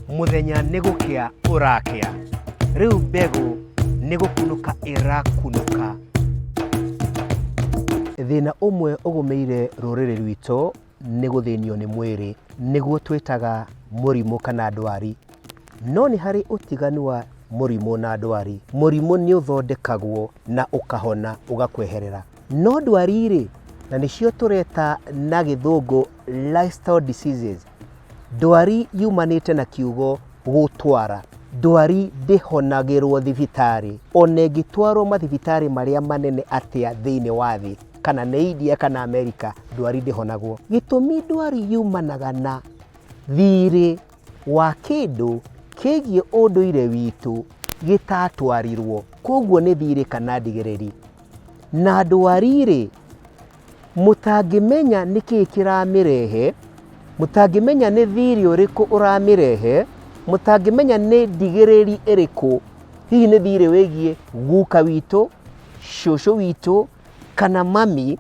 Mũthenya nĩ gũkĩa ũrakĩa, rĩu mbegũ nĩ gũkunũka ĩrakunũka. Thĩna ũmwe ũgũmĩire rũrĩrĩ rwitũ nĩ gũthĩnio nĩ mwĩrĩ, nĩguo twĩtaga mũrimũ kana ndwari. No nĩ harĩ ũtiganu wa mũrimũ na ndwari. Mũrimũ nĩ ũthondekagwo na ũkahona ũgakweherera. No ndwari-rĩ, na nĩcio tũreta na gĩthũngũ lifestyle diseases, Ndwari yumanĩte na kiugo gũtwara. Ndwari ndĩhonagĩrwo thibitarĩ, ona ĩngĩtwarwo mathibitarĩ marĩa manene atĩa thĩinĩ wa thĩ, kana nĩ India kana Amerika, ndwari ndĩhonagwo. Gĩtũmi ndwari yumanaga na thirĩ wa kĩndũ kĩgiĩ ũndũire witũ gĩtatwarirwo, koguo nĩ thirĩ kana ndigĩrĩri. Na ndwari-rĩ, mũtangĩmenya nĩ kĩĩ kĩramĩrehe, mũtangĩmenya nĩ thirĩ ũrĩkũ ũramĩrehe, mũtangĩmenya nĩ ndigĩrĩri ĩrĩkũ, hihi nĩ thirĩ wĩgiĩ guka witũ, cũcũ witũ, kana mami,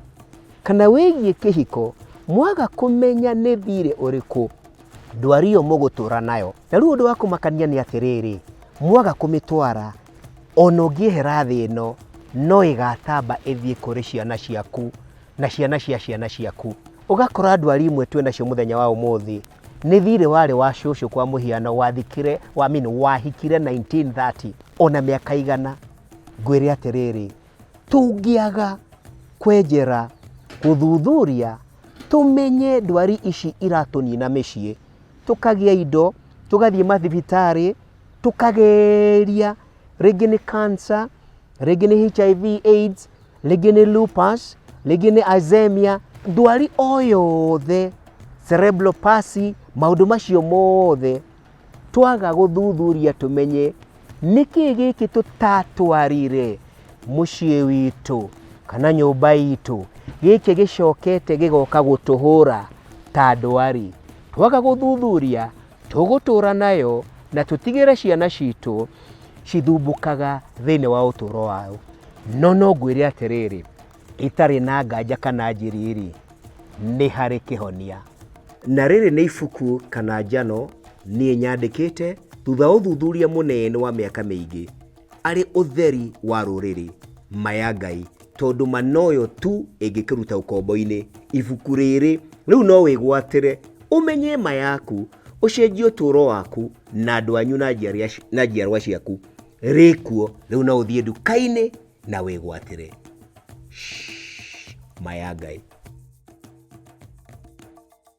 kana wĩgiĩ kĩhiko, mwaga kũmenya nĩ thirĩ ũrĩkũ, ndwari ĩyo mũgũtũra nayo. Na rĩu ũndũ wa kũmakania nĩ atĩrĩrĩ, mwaga kũmĩtwara, ona ũngĩehera thĩ ĩno, no ĩgatamba ĩthiĩ kũrĩ ciana ciaku na ciana cia ciana ciaku. Ũgakora ndwari imwe twĩ nacio mũthenya wa ũmũthĩ, nĩ thirĩ warĩ wa cũcũ kwa mũhiano wathikire, I mean, wahikire 1930, ona mĩaka igana. Ngwĩre atĩrĩrĩ, tũngĩaga kwenjera, gũthuthuria, tũmenye ndwari ici iratũnina mĩciĩ, tũkagĩa indo, tũgathiĩ mathibitarĩ, tũkageria rĩngĩ nĩ cancer, rĩngĩ nĩ HIV AIDS, rĩngĩ nĩ lupus, rĩngĩ nĩ Alzheimer, ndwari o yothe, cerebral palsy, maũndũ macio mothe twaga gũthuthuria tũmenye nĩkĩ gĩkĩ tũtatwarire mũciĩ witũ kana nyũmba itũ, gĩkĩ gĩcokete gĩgoka gũtũhũra ta ndwari. Twaga gũthuthuria tũgũtũra nayo na tũtigĩre ciana citũ cithumbũkaga thĩinĩ wa ũtũro wao. No no ngwĩre atĩrĩrĩ, itarĩ na nganja kana njiriri, nĩ harĩ kĩhonia. Na rĩrĩ nĩ ibuku kana njano niĩ nyandĩkĩte thutha wa ũthuthuria mũnene wa mĩaka mĩingĩ. arĩ ũtheri wa rũrĩrĩ, ma ya Ngai, tondũ ma noyo tu ĩngĩkũruta ũkombo-inĩ. Ibuku rĩrĩ rĩu no wĩgwatĩre, ũmenye ma yaku, ũcenjie ũtũũro waku na andũ anyu na njiarwa ciaku. Rĩkuo, rĩu no ũthiĩ nduka-inĩ na wĩgwatĩre. Ma ya Ngai.